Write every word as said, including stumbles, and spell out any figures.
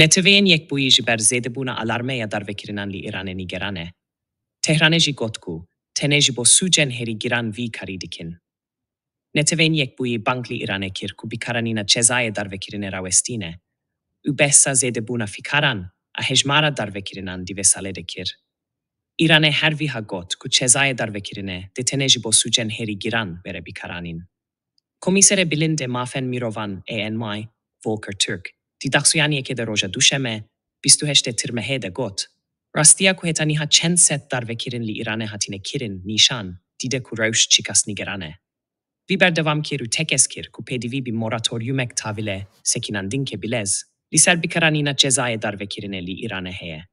Neteweyên Yekbûyî ji ber zêdebûna alarmê ya darvekirinan li Îranê nîgeran e. Tehranê jî got ku tenê ji bo sûcên herî giran vî karî dikin. Neteweyên Yekbûyî bang li Îranê kir ku bikaranîna cezayê darvekirinê rawestîne û behsa zêdebûna fîkaran a hejmara darvekirinan di vê salê de kir. Îranê her wiha got ku cezayê darvekirinê dê tenê ji bo sûcên herî giran were bikaranîn. Komîserê Bilind ê Mafên Mirovan A N Y, Volker Türk, di daxuyaniyekê de roja Duşemê, bîst û heştê Tirmehê de got, rastiya ku heta niha çend sed darvekirin li Îranê hatine kirin nîşan dide ku rewş çiqas nîgeran e. Wî berdewam kir û tekez kir ku pêdivî bi moratoryumek tavîle sekinandinke bilez li ser bikaranîna cezayê darvekirinê li Îranê heye.